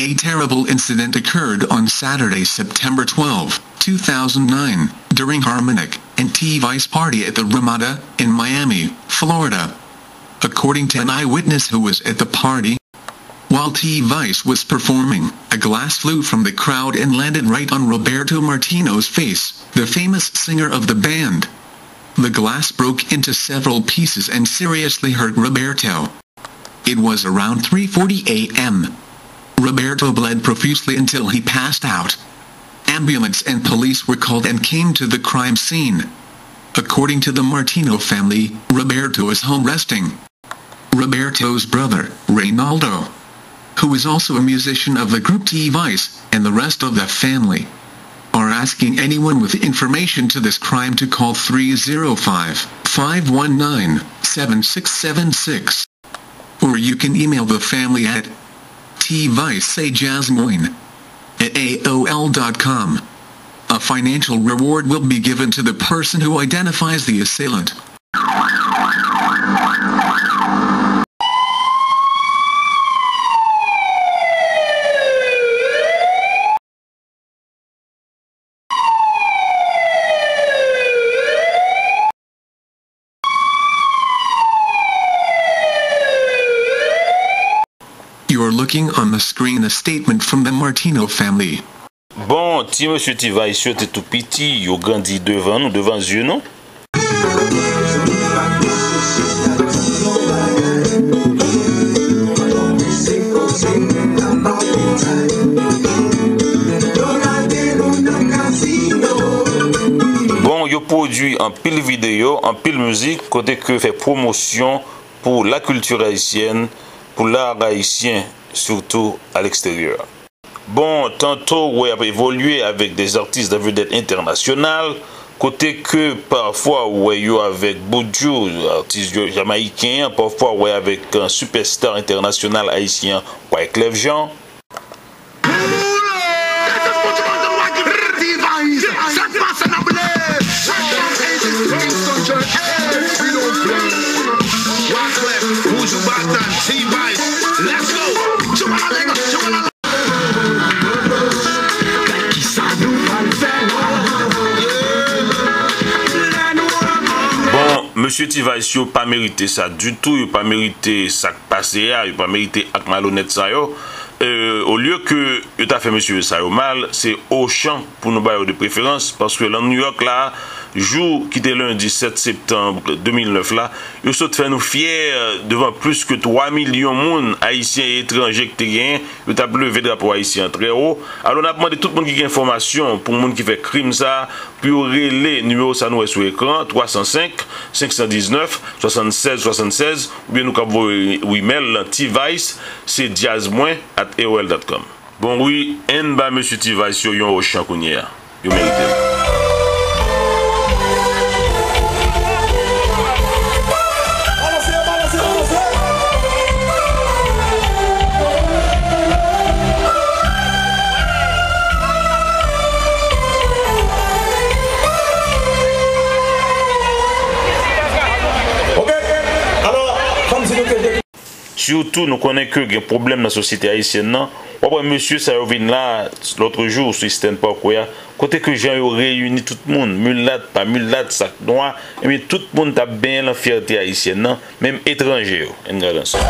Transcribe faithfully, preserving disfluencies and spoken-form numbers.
A terrible incident occurred on Saturday, September twelfth, two thousand nine, during Harmonic and T-Vice party at the Ramada in Miami, Florida. According to an eyewitness who was at the party, while T-Vice was performing, a glass flew from the crowd and landed right on Roberto Martino's face, the famous singer of the band. The glass broke into several pieces and seriously hurt Roberto. It was around three forty a m. Roberto bled profusely until he passed out. Ambulance and police were called and came to the crime scene. According to the Martino family, Roberto is home resting. Roberto's brother, Reynaldo, who is also a musician of the group T-Vice, and the rest of the family are asking anyone with information to this crime to call three zero five, five one nine, seven six seven six. Or you can email the family at T-Vice at jasmine at A O L dot com. A financial reward will be given to the person who identifies the assailant. You are looking on the screen a statement from the Martino family. Bon, ti mesye T-Vice yo te tou piti, yo grandi devan nou, devan zye nou. Bon, yo pwodui anpil videyo, anpil mizik, kote ke yo fè pwomosyon pour la culture haïtienne, pour l'art haïtien, surtout à l'extérieur. Bon, tanto w wè y ap evolye avèk des artistes à vedette internationale, kote ke pafwa w wè yo avèk Buju, atis yo jamayiken an, pafwa w wè avèk, euh, sipèsta entènasyonal ayisyen an, Wyclef Jean. T-Vice, sa k pase nan ble? Welcome, A J C Kingston Church. Hey, we don't play. Wyclef, Buju Banton, T-Vice. Let's go. Bon, mesye T-Vice yo pa merite sa ditou, yo pa merite sa k pase a, yo pa merite ak malonèt sa yo. Euh, olye ke yo ta fè mesye sa yo mal, se Ochan pou nou ba yo de preferans, paske lan New York la, jou ki te lendi sèt septanm de mil nèf la, yo sot fè nou fyè devan plis ke twa milyon moun, ayisyen e etranje ki te genyen, yo t ap leve drapo ayisyen an trè wo. Alò, n ap mande tout moun ki gen enfòmasyon pou moun ki fè krim sa a, pou yo rele nimewo sa nou wè sou ekran, twa san senk, senk san diznèf, swasannsèz swasannsèz, oubyen nou kab voye imèl lan T-Vice, se djaz mwen at A O L dot com. Bon wi, ann ba mesye T-Vice yo yon Ochan kounye a. Yo merite l. Ok, alò, fò m di nou ke depi Sitou, nou konnen ke gen pwoblèm nan sosyete ayisyèn nan. W ap wè mesye sa yo vin la, lòtrejou, sou Eastern Parkway a, kote ke jan yo reyini tout moun, milat, pa milat, sa k nwa, ebyen, tout moun t ap benyen lan fyète ayisyèn nan, menm etranje yo. Ann gade ansanm.